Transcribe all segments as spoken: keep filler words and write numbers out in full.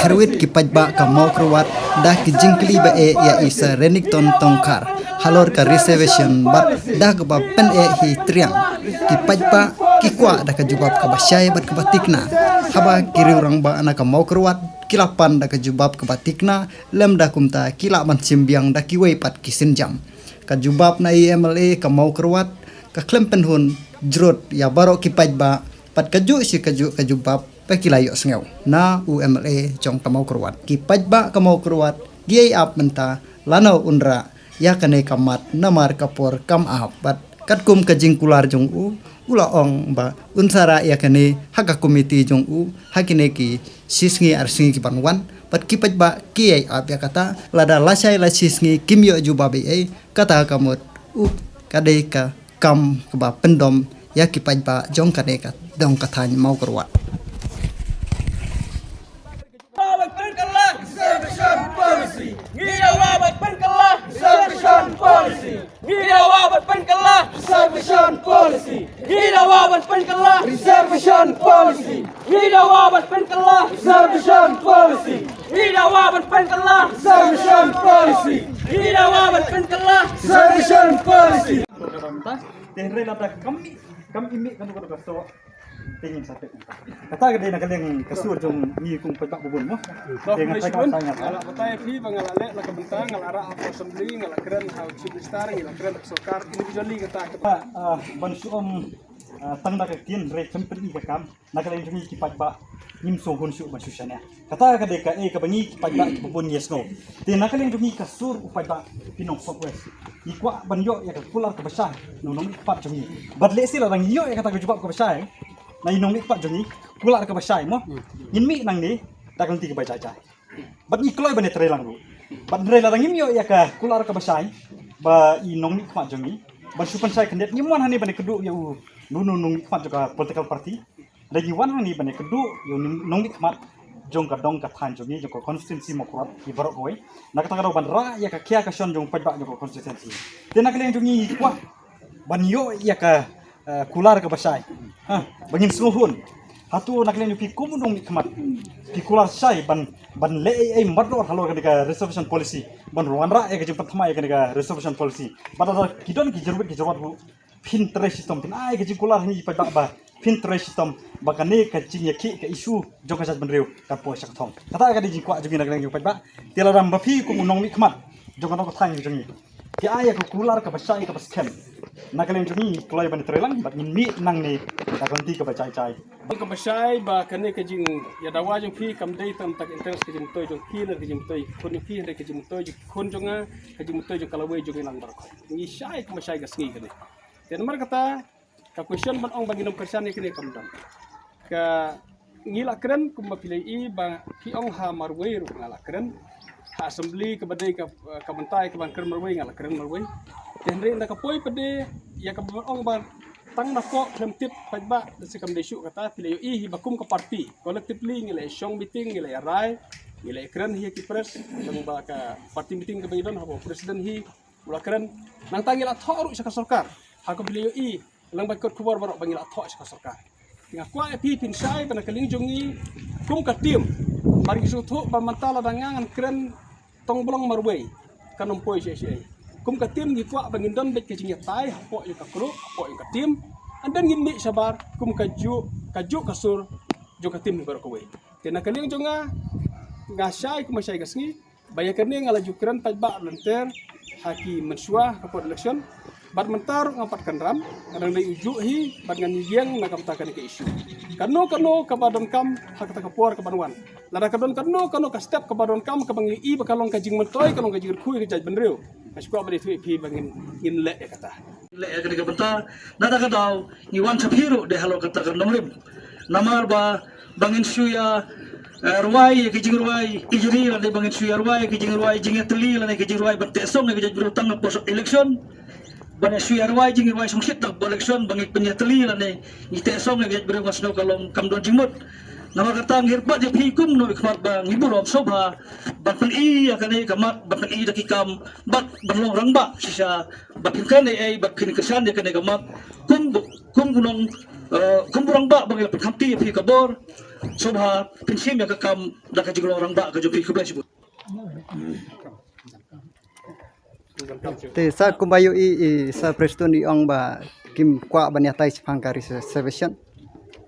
Kyrwit ki paidbah ka Mawkyrwat da ki jingkylli ba eh ïa i Sir Renikton Tongkhar halor ka reservation bad da kaba pyneh hi triang ki paidbah ki kwah da ka jubab kaba shai bad kaba thikna. Haba ki riew rangbah na ka Mawkyrwat ki la pan da ka jubab kaba thikna, lymda kumta ki lah ban shim biang da kiwei pat ki sienjam. Ka jubab na i MLA ka Mawkyrwat ka khlem pynhun jrut ïa baroh ki paidbah, bad kajuh shi kajuh ka jubab ba ki la ïohsngew na u MLA jong ka Mawkyrwat. Ki paidbah ka Mawkyrwat ki ïai ap mynta lano un rah ïa kane ka mat namar ka por kam ap, bad katkum ka jingkular jong u, u la ong ba un sa rah ïa kane ha ka komiti jong u ha kine ki shisngi arsngi ki ban wan, bad ki paidbah ki ïai ap ïa kata. Lada lashai lashisngi kim ïoh jubab ei ei, kata ka mut u ka dei ka kam kaba pyndom ïa ki paidbah jong kane ka dong ka thaiñ Mawkyrwat. Reservation policy. Ngi dawa ban pynkylla reservation policy. Ngi dawa ban pynkylla reservation policy. Ngi dawa ban pynkylla reservation policy. Ngi dawa ban pynkylla reservation policy. Ngi dawa ban pynkylla reservation policy. Ngi dawa ban pynkylla reservation policy. Te hynrei lada kam, kam i mih kano kano ka soh, te ngin sa tip. Kata ka dei na ka liang ka sur jong ngi kum paidbah ba bun mo. Te nga tharai ka tang nga la batai phi ba nga la leh la ka bynta, nga la rah ha assembly, nga la kren ha u chief minister, nga la kren ha sorkar individually kata ka. Ah, ban shu ong, ah, tang da ka ktien hynrei khlem pyni ka kam. Na ka liang jong ngi ki paidbah ngim sngewhun shuh ban shu shaniah. Kata ka dei kaei kaba ngi ki paidbah kiba bun ngi ïa sngew. Te na ka liang jong ngi ka sur u paidbah ki nong South West, ngi kwah ban ïoh ïa ka kular kaba shai na u nongmihkhmat jong ngi. Bad lehse lada ngi ïoh ïa kata ka jubab kaba shai na i nongmihkhmat jong ngi, kular kaba shai mo, ngin mih nangne da ka lynti kaba jai jai. Bad ngi kloi ban ïatreilang ruh. Bad hynrei lada ngim ïoh ïa ka kular kaba shai ba i nongmihkhmat jong ngi, ban shu pynshai khyndiat, ngim wan hangne ban ïakynduh ïa u nu nu nongmihkhmat jong ka political party. Lada ngi wan hangne ban ïakynduh ïa u nongmihkhmat jong ka dong ka thaiñ jong ngi, jong ka constituency Mawkyrwat, ïa baroh kawei. Na kata ka daw ban rah ïa ka khia ka shon jong u paidbah jong ka constituency. Te na ka liang jong ngi kwah ban ïoh ïa ka, eh, kular kaba shai. Ha, ba ngin sngewhun. Hato na ka liang jong phi kum u nongmihkhmat phi kular shai ban, ban leh ei ei mardor halor kane ka reservation policy, ban wanrah ïa ka jingpynthymmai ïa kane ka reservation policy? Bad lada ki don ki jingruwet ki jingwad ruh, phin trei shitom, phin ai ka jingkular ha ngi ki paidbah ba phin trei shitom ba kane ka jingïakhih ka issue jong ka jaitbynriew kan poi sha ka thong. Kata ka dei jingkwah jong ngi na ka liang jong u paidbah. Te lada ba phi kum u nongmihkhmat jong ka dong ka thaiñ jong ngi, phi ai ïa ka kular kaba shai kaba skhem, na ka liang jong ngi ngi kloi ban ïatreilang bad ngin mih nangne da ka lynti kaba jai jai. Kaba shai ba kane ka jingïadawa jong phi kam dei tang da ka interest ka jingmyntoi jong phi ne ka jingmyntoi khun jong phi, hynrei ka jingmyntoi jong khun jong nga, ka jingmyntoi jong ka lawei jong ngi lang baroh. Ngi shai kaba shai ka sngi kane. Te namar kata, ka question ban ong ba ngin ym kyrshan ïa kane kam don. Ka ngi la kren kumba phi la ïohi ba phi ong ha marwei ruh nga la kren. Ha assembly kaba dei ka, ka bynta ïa ka ban kren marwei nga la kren marwei. Te hynrei ynda ka poi pat de ïa kaba ong ba tang na pok khlem tip paidbah, da se kam dei shuh kata, phi la ïohi hi ba kum ka party collectively ngi la ïa shong meeting, ngi la ïa rai, ngi la ïa kren hi ïa ki press, tang ba ka party meeting kaba ngi don haba u president hi u la kren. Nangta ngi la thoh ruh sha ka sorkar. Ha kaba phi la ïohi lyngba ki kot khubor baroh ba ngi la thoh sha ka sorkar. Nga kwah ïa phi phin shai ba na ka liang jong ngi kum ka team, mar ngi sngewthuh ba mynta lada nga ngan kren Tongblong marwei, kan ym poi shisha. Kum ka team ngi kwah ba ngin don beit ka jingïatai hapoh ïa ka group, hapoh ïa ka team. And then ngin mih shabar kum ka juh, ka juh ka sur jong ka team hi baroh kawei. Te na ka liang jong nga, nga shai kumba shai ka sngi ba ïa kane nga la ju kren paidbah lynter ha ki mynshuwa ha ka por election. Bad mynta ruh nga pat kynram, nga dang dei u juh hi bad ngan ïeng na ka bynta kane ka issue. Kano kano kaba donkam ha kata ka por kaban wan, lada ka don kano kano ka step kaba donkam kaba ngi i ba ka long ka jingmyntoi, ka long ka jingkyrkhu ïa ka jaitbynriew, nga shu kwah ban ïathuh ïa phi ba ngin, ngin leh ïa kata. Leh ïa kane ka bynta, na kata ka daw ngi wan sha phi ruh dei halor kata ka nongrim. Namar ba, ba ngin shu ïa, eh, rwai ïa ki jingrwai ijri lane ba ngin shu ïa rwai ïa ki jingrwai jingïatylli lane ki jingrwai ban teh song ïa ki jaitbynriew tang hapoh election. Ban ïa shu ïa rwai jingrwai shongshit tang hapoh election ba ngi pynïatylli lane ngi teh song ïa ki jaitbynriew, nga sngew ka long kam don jingmut. Namar kata ngi kyrpad ïa phi kum u nongmihkhmat ba ngi burom sngewbha ban pyni ïa kane ka mat, ban pyni da ki kam bad ban long rangbah shisha, ba phin kren ei ei, ba phin kyrshan ïa kane ka mat. Kum, kum u nong, eh, kum u rangbah ba ngi la pynkham ti ïa phi ka bor. sngewbha pynshim ïa ka kam da ka jinglong rangbah ka jong phi. Khublei shibun. Te sa kumba ïohi i Sir Prestone i ong ba kim kwah ban ïatai shaphang ka reservation.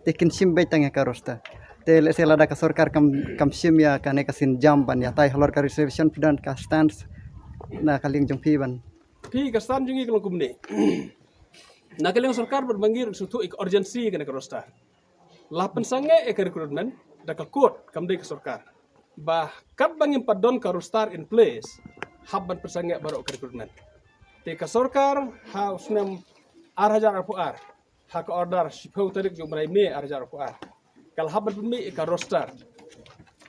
Te kin shim beit tang ïa ka roster. Te lehse lada ka sorkar kam, kam shim ïa kane ka sienjam ban ïatai halor ka reservation, phi don ka stance na ka liang jong phi ban? Phi, ka stance jong ngi ka long kumne. Na ka liang sorkar bad ma ngi ruh sngewthuh ïa ka urgency kane ka roster. La pynsangeh ïa ka recruitment da ka court, kam dei ka sorkar. Ba katba ngim pat don ka roster in place, hap ban pynsangeh baroh ka recruitment. Te ka sorkar ha u snem ar hajar arphew ar, ha ka order shiphew tarik jong u bnai May ar hajar arphew ar, ka la hap ban pynmih ïa ka roster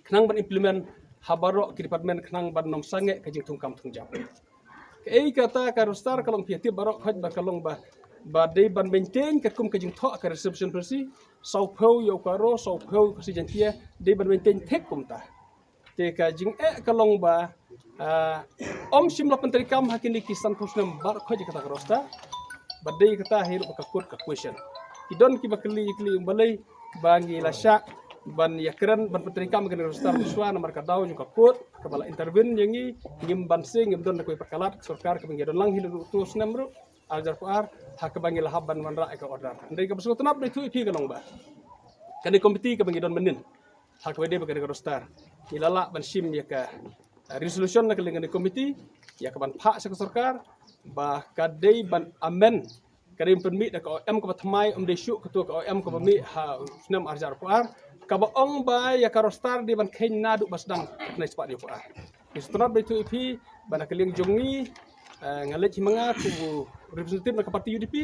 khnang ban implement ha baroh ki department khnang ban ym sangeh ka jingthungkam thungjam. Kaei kata ka roster ka long, phi ïatip baroh khoit ba ka long ba, ba dei ban maintain katkum ka jingthoh ka reservation policy, sawphew ïa u karo, sawphew Khasi Jaiñtia, dei ban maintain thik kumta. Te ka jingeh ka long ba, ah, ym shym la pyntreikam ha kine ki sanphew snem baroh khoit ïa kata ka roster. Ba dei kata hi ruh ba ka court ka question. Ki don kiba kylli, kylli balei ba ngi la shah ban ïakren ban pyntreikam ïa kane ka roster mynshuwa, namar ka daw jong ka court kaba la intervene ïa ngi, ngim banse, ngim don da kawei pat ka lad, ka sorkar kaba ngi don lang hi la ruh uto u snem ruh ar hajar arphew ar, ha kaba ngi la hap ban wanrah ïa ka order. Hynrei kaba sngewtynnat ba ïathuh ïa phi ka long ba kane ka committee kaba ngi don mynnin, ha kaba dei ba kane ka roster, ngi la lah ban shim ïa ka, eh, resolution na ka liang kane ka committee, ïa ka ban phah sha ka sorkar ba ka dei ban amend, ka dei ban pynmih da ka O M kaba thymmai, ym dei shuh kato ka O M kaba mih ha u snem ar hajar arphew ar, kaba ong ba ïa ka roster dei ban kheiñ naduh ba sdang ka tnai spah hynñiewphew ar. Ngi sngewtynnat ba ïathuh ïa phi ba na ka liang jong ngi, eh, nga leit hi ma nga kum u representative na ka party U D P,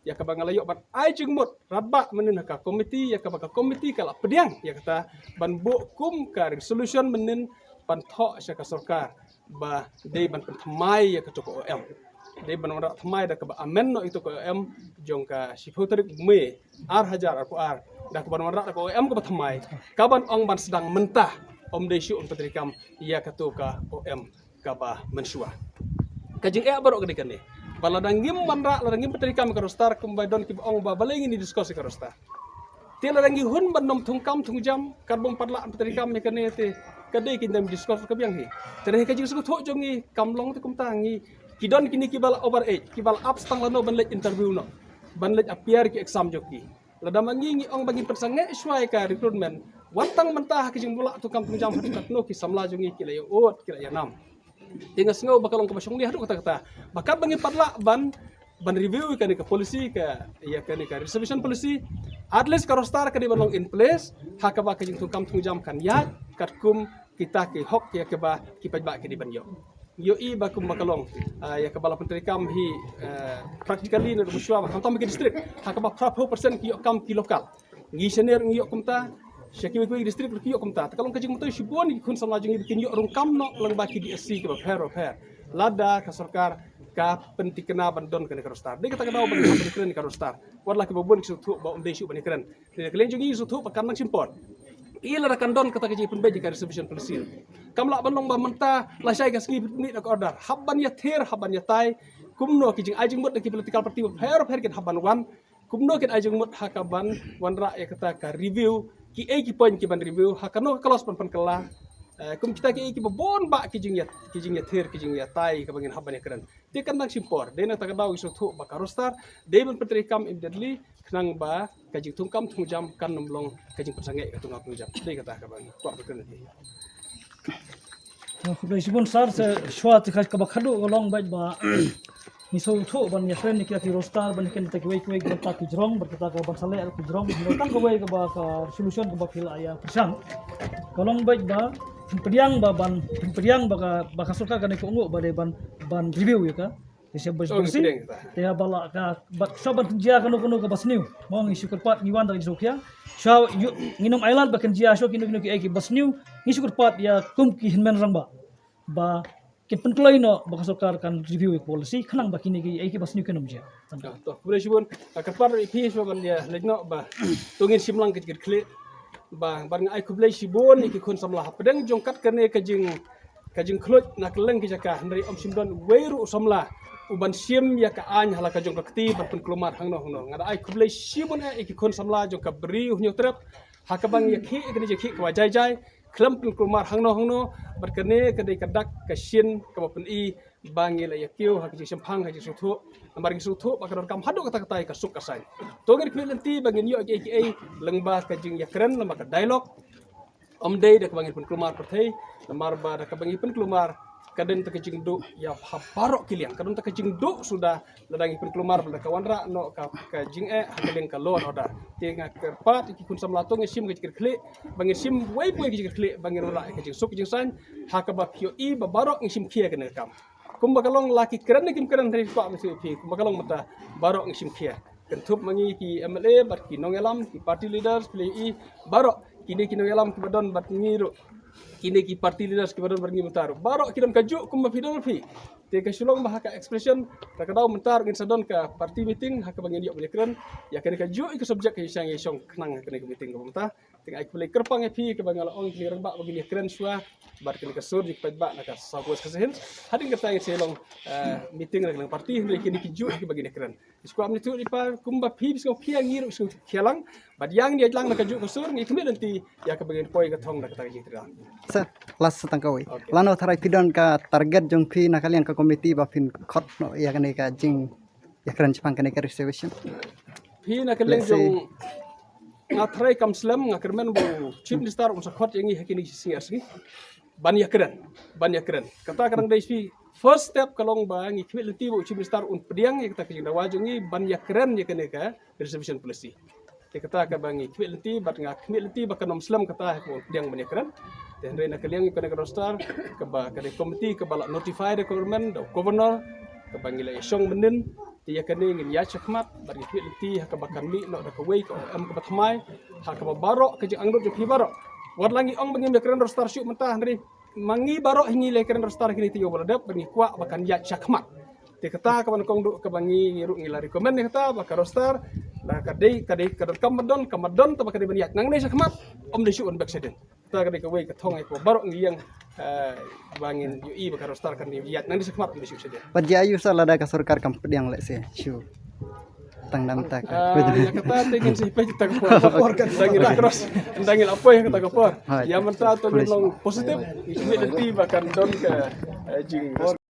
ïa kaba nga la ïoh ban ai jingmut radbah mynnin ha ka committee, ïa kaba ka committee ka la pdiang ïa kata ban buh kum ka resolution mynnin ban thoh sha ka sorkar ba dei ban pynthymmai ïa kato ka O M. Dei ban wanrah thymmai da kaba amend noh ïa kato ka O M jong ka shiphew tarik May ar hajar arphew ar, da kaban wanrah da ka O M kaba thymmai, kaban ong ban sdang mynta, ym dei shuh ban pyntreikam ïa kato ka O M kaba mynshuwa. Ka jingeh baroh ka dei kane ba lada ngim wanrah, lada ngim pyntreikam ïa ka roster, kumba don kiba ong ba balei ngin ïa discuss ïa ka roster. Te lada ngi hun ban ym thungkam thungjam, kat bym pat lah pyntreikam ïa kane, te ka dei kin ym discuss ka biang hi. Te ka jingsngewthuh jong ngi kam long te kumta, ngi, ki don kine kiba la over age, kiba la ap stang lano ban leit interview noh, ban leit appear ki exam jong ki. Lada ma ngi ngi ong ba ngin pynsangeh shuwa ïa ka recruitment, wat tang mynta ha ka jingbylla thungkam thungjam, haduh katno ki samla jong ngi ki la ïa ud, ki la ïa nam. Te nga sngew ba ka long kaba shong ne haduh katta katta ba katba ngim pat lah ban, ban review ïa kane ka policy, ka, ïa kane ka reservation policy, at least ka roster ka dei ban long in place, ha kaba ka jingthungkam thungjam kan ïaid katkum kita ki hok ïa kaba ki paidbah ki dei ban ïoh. Ïohi ba kumba ka long, ah, ïa kaba la pyntreikam hi, eh, practically naduh mynshuwa ba khamtam ki district, ha kaba phraphew percent ki ïoh kam ki local. Ngi shane ruh ngi ïoh kumta, sha kiwei kiwei district ruh ki ïoh kumta. Te ka long ka jingmyntoi shibun ïa ki khun samla jong ngi ba kin ïoh rung kam noh lyngba ki D S C kiba pher ba pher, lada ka sorkar ka pyntikna ban don kane ka roster. Dei kata ka daw ba ngi hap ban kren ïa ka roster, wat la kiba bun ki sngewthuh ba ym dei shuh ban ïakren. Te na ka liang jong ngi ngi sngewthuh ba kan nang shim por. Te lada kan don kata ka jingpynbeit ïa ka reservation policy, kam lah ban long ba mynta lashai ka sngi pynmih da ka order. Hap ban ïathir, hap ban ïatai kumno ki jingai jingmut na ki political party ba pher ba pher kin hap ban wan, kumno kin ai jingmut ha kaban wanrah ïa kata ka review, kiei ki point kiban review, ha kano ka clause ban pynkylla. Eh, kum kita kiei kiba bun bah ki jingïa, ki jingïathir, ki jingïatai kaba ngin hap ban ïakren. Te kan nang shim por. Dei na kata ka daw ngi sngewthuh ba ka roster dei ban pyntreikam immediately, khnang ba ka jingthungkam thungjam kan ym long ka jingpynsangeh ka thungkam thungjam. Dei kata kaba ngi kwah ban kren. Khublei shibun Sir, sa shuwa te kaba khadduh ka long beit ba ngi sngewthuh ban ïakren ïa ki roster, ban ïakren ïa kiwei kiwei ki bynta ki jrong, bad kata ka ban sa leh ki jrong, hynrei tang kawei kaba ka solution kaba phi la ïa pyrshang ka long beit ba pynpdiang ba ban pynpdiang ba ka, ba ka sorkar kane ka ong ba dei ban, ban review ïa ka. Te sha ba, oh, sha ba, ngi pdiang ïa ka. Te ba la ka, ba sha ban kynjia kano kano kaba sniew. Mo, ngi shu kyrpad, ngi wan da ka jingsngewkhia. Sha ïoh, ngin ym ailad ba kynjia sha kino kino kiei kiba sniew. Ngi shu kyrpad ïa kum ki hynmen rangbah ba kin pynkloi noh ba ka sorkar kan review ïa ka policy, khnang ba kine kiei kiba sniew kin ym jia. Ah, to, khublei shibun. Ah, kyrpad ïa phi sha ban ïa leit noh ba to ngin shim lang ka jingkitkhlieh. Ba, ba nga ai khublei shibun ïa ki khun samla hapdeng jong kat kane ka jing, ka jingkhluit na kylleng ki jaka, hynrei ym shym don uwei ruh u samla uban shim ïa ka aiñ ha la ka jong ka kti ban pynkulmar hangno hangno. Nga da ai khublei shibun eh ïa ki khun samla jong ka Bri U Hynñiewtrep, Ha kaba ngi ïakhih ïa kane ka jingïakhih kaba jai jai, khlem pynkulmar hangno hangno, bad kane ka dei ka dak ka shin kaba pyni ba ngi la ïakiew ha ka jingshemphang, ha ka jingsngewthuh. Namar ngi sngewthuh ba ka donkam haduh katta katta ïa ka suk ka saiñ. To ngin khmih lynti ba ngin ïoh kiei kiei lyngba ka jingïakren, lyngba ka dialogue. Ym dei da kaba ngin pynkulmar pyrthei, namar ba da kaba ngi pynkulmar ka don ta ka jingduh ïa ha baroh ki liang, ka don ta ka jingduh suda lada ngi pynkulmar ba da ka wanrah noh ka, ka jingeh ha ka liang ka law and order. Te nga kyrpad ïa ki khun samla to ngin shim ka jingkyrkhlieh, ba ngin shim wei poi ka jingkyrkhlieh, ba ngin wanrah ïa ka jingsuk ka jingsaiñ ha kaba phi ïohi ba baroh ngi shim khia kane ka kam. Kumba ka long la ki kren ne kim kren, hynrei kwah ban ïathuh ïa phi kumba ka long mynta, baroh ngi shim khia. Kynthup ma ngi ki M L A bad ki nongïalam, ki party leaders, phi la ïohi baroh kine ki nongïalam kiba don bad ngi ruh, kine ki party leaders kiba don bad ngi mynta ruh, baroh ki don kajuh kumba phi don phi. Te ka shu long ba ha ka expression, ta ka daw mynta ruh ngin sa don ka party meeting ha kaba ngin ïoh ban ïakren ïa kane kajuh ïa ka subject ka ïashong ïashong khnang ha kane ka meeting kaba mynta. Te nga ai khublei kyrpang ïa phi kaba nga la ong, phi rangbah ba ngin ïakren shuwa bad kane ka sur jingpynbah na ka South West Khasi Hills. Hadien kata ngin sa ïa long, eh, meeting na ka liang party, hynrei kine kijuh kiba ngin ïakren. Sngewbha ïathuh ïa phi kumba phi, sngewbha phi, ngi ruh sngewbha phi lang. Bad ïa ngi ïaid lang na kajuh ka sur, ngi khmih lynti ïa kaba ngin poi ka thong na kata ka jingtyrwa. Sir, last sa tang kawei. Okay. Lano tharai phi don ka target jong phi na ka liang ka committee ba phin khot noh ïa kane ka jingïakren shaphang kane ka reservation? Phi na ka liang, let's say, jong nga, tharai kam slem nga kyrmen ba u Chief Minister un sa khot ïa ngi ha kine ki sngi ar sngi ban ïakren, ban ïakren. Kata ka dang dei shi first step, ka long ba ngi khmih lynti ba u Chief Minister un pdiang ïa kata ka jingdawa jong ngi ban ïakren ïa kane ka reservation policy. Te kata kaba ngi khmih lynti, bad nga khmih lynti ba kan ym slem kata ha kaba un pdiang ban ïakren. Te hynrei na ka liang ïa kane ka roster, kaba ka dei committee kaba la notify da government, da u governor, kaba ngi la ïashong mynnin. Te ïa kane ngin ïaid shakhmat bad ngi khmih lynti ha kaba kan mih noh da kawei ka O M kaba thymmai ha kaba baroh ka jingangnud jong phi baroh. Wat la ngi ong ba ngim ïakren roster shuh mynta, hynrei ma ngi baroh hi ngi la ïakren roster kine ki taïew ba la dep, bad ngi kwah ba kan ïaid shakhmat. Te kata kaba nyngkong duh kaba ngi ruh ngi la recommend ïa kata ba ka roster la ka dei, ka dei, ka donkam ban don, ka ban don, te ba ka dei ban ïaid nangne shakhmat, ym dei shuh ban beh shadien. Kata ka dei kawei ka thong ïa kaba baroh ngi ïeng, eh, ba ngin ïohi ba ka roster kan ïaid nangne shakhmat, ym dei shuh shadien. Bad ïa aïu sa lada ka sorkar kam pdiang, let's say, shuh? Tang dang tak. Ah, ïa kata te ngin sa peit tang por, por kan, tang ngin la cross, tang ngin la poi kata ka por. Hai. Ïa mynta to ngin long positive, ngin khmih lynti ba kan don ka, eh, jing